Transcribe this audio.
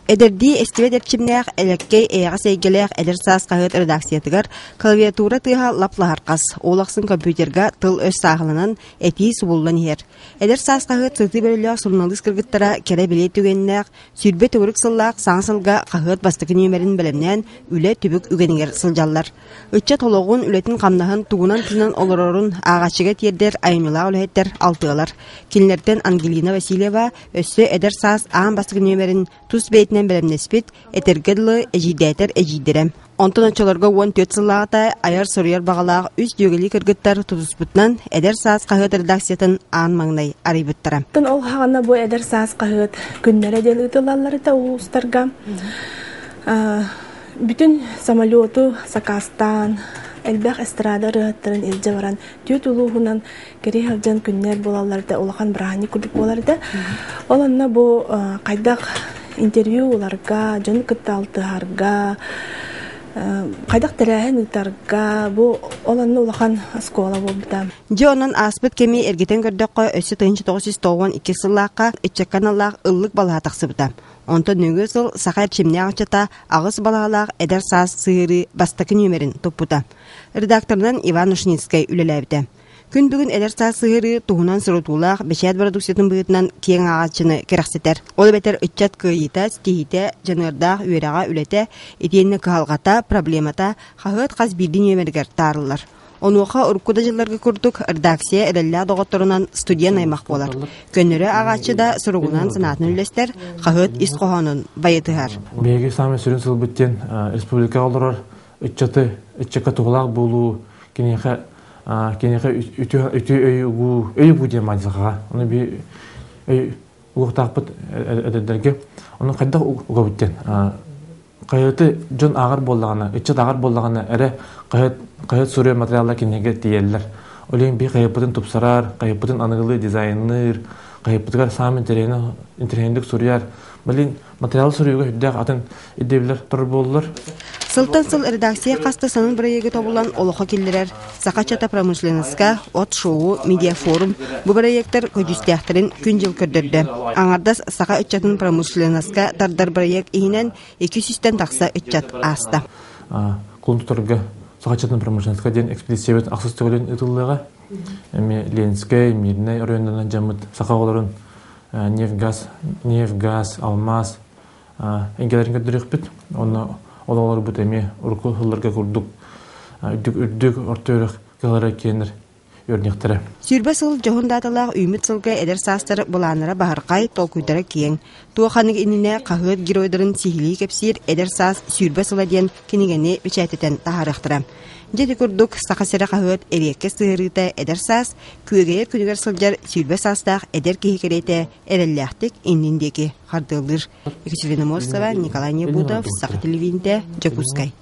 Эдэрдии эстибэт эрчимнээх, элэккэй, эйэҕэс эйгэлээх Эдэр саас хаһыат редакциятыгар клавиатура тыаһа лап-лаһархас, ол ахсын компьютерга тыл-өс сааһыланан, этии субуллан иһэр. Эдэр саас хаһыат сытыы бөрөлөөх суруналыыс кыргыттара кэрэ-бэлиэ түгэннээх, 20 төгүрүк сыллаах саҥа сылга хаһыат бастакы нүөмэрин бэлэмнээн үлэ-түбүк үгэнигэр сылдьаллар. Ыччат олоҕун, үлэтин-хамнаһын тугунан тыынан олорорун ааҕааччыга тиэрдэр айымньылаах үлэһиттэр алтыалар. Кинилэртэн Ангелина Васильева өссө эдэр саас аан бастакы нүөмэрин тус бэйэтинэн бэлэмнэспит, этэргэ дылы, эдьиийдээтэр эдьиийдэрэ. Онтон оччолорго 14 сыллааҕыта айар-суруйар баҕалаах үс дьүөгэлии кыргыттар тутуспутунан Эдэр саас хаһыат редакциятын аан маҥнай арыйбыттара. Ол хаҕана бу Эдэр саас хаһыат күннэрэ диэн ыытыллаллар этэ улуустарга. Бүтүн самолету сакаастаан, элбэх эстрада ырыаһыттарын илдьэ баран, түөрт улууһунан кэрий сылдьан күннэр буолаллар да улахан бырааһынньык курдук буолар да. Ол онно бу хайдах интервью ыларга, дьону кытта алтыһарга, хайдах тэрээһин ыытарга бу ол онно улахан оскуола буолбута. Дьэ онон ааспыт кэми эргитэн көрдөххө, өссө 1992 сыллаахха ыччакка аналлаах ыллык балаһа тахсыбыта. Онтон нөҥүө сыл саха эрчимнээх ыччата аҕыс балаһалаах Эдэр саас сыһыарыы бастакы нүөмэрин туппута. Редакторынан Иван Ушницкай үлэлээбитэ. Күн бүгүн Эдэр саас сыһыарыы туһунан сурутуулаах бэчээт бородууксуйатын быһыытынан киэҥ ааҕааччыны кэрэхсэтэр. Ол эбэтэр ыччат кыайыыта, ситиһиитэ, дьаныардаах үөрэҕэ, үлэтэ, итиэннэ кыһалҕата, проблемата хаһыат хас биирдии нүөмэригэр таарыллар. Онуоха урукку да дьылларга курдук редакция эрэллээх доҕотторунан студент аймах буолар. Көннөрү ааҕааччы да суругунан санаатын үллэстэр, хаһыат ис хоһоонун байытыһар. Биһиги саамай сүрүн сылбыт диэн республикаҕа олорор ыччаты, ыччакка туһалаах буолуу, киниэхэ киниэхэ үтүө үтүө өй угуу, өй угуу диэн мадьалҕаҕа. Ону би өй угуохтаахпыт эдэрдэргэ. Ону хайдах угабыт диэн Хаһыаты дьон ааҕар буоллаҕына, ыччат ааҕар буоллаҕына эрэ хаһыат, хаһыат суруйар материаллар кинигэ тиийэллэр. Ол иһин биһи хаһыаппытын тупсарар, хаһыаппытын аныгылыы дизайнныыр, хаһыаппытыгар саамай интэриэһинэйдик суруйар. Блин, материалы суруйууга үрдээх атын ирдэбиллэр турар буоллулар. Сылтан сыл редакция хас да сонун бырайыагы тобулан олоххо киллэрэр Саха ыччата промышленноска, от шоу, медиафорум бу бырайыактар көдьүүстээхтэрин күн-дьыл көрдөрдө. Аҥардас саха ыччатын промышленноска тардар бырайыак иһинэн 200-тэн тахса ыччат ааста. Кулун тутарга Саха ыччатын промышленноска диэн экспедициябыт ахсыс төгүлүн ыытыллыаҕа. Эми Ленскэй, Мирнэй оройуоннарынан дьаммыт саха оҕолорун нефть-газ, нефть-газ, алмаас эйгэлэрин көрдөрүөхпүт. Онно ол оҕолорбут эмиэ урукку сылларга курдук үрдүк үрдүк орто үөрэх кыһалара киэнэр үөрниэхтэрэ. 20 сыл дьоһун дааталаах үүммүт сылга эдэр саастар былааннара баһырхай, толкуйдара киэҥ. Туох ханнык иннинэ хаһыат геройдарын сиһилии кэпсиир «Эдэр саас 20 сыла» диэн кинигэни бэчээттэтэн таһаарыахтара. Дьэ ити курдук Саха сирэ хаһыат эриэккэ сыһыарыыта эдэр саас күөгэйэр күнүгэр сылдьар 20 саастаах эдэр киһи кэриэтэ эрэллээхтик иннин диэки хардыылыыр. Екатерина Морсова, Николай Небудов, Саха телевидениетэ, Дьокуускай.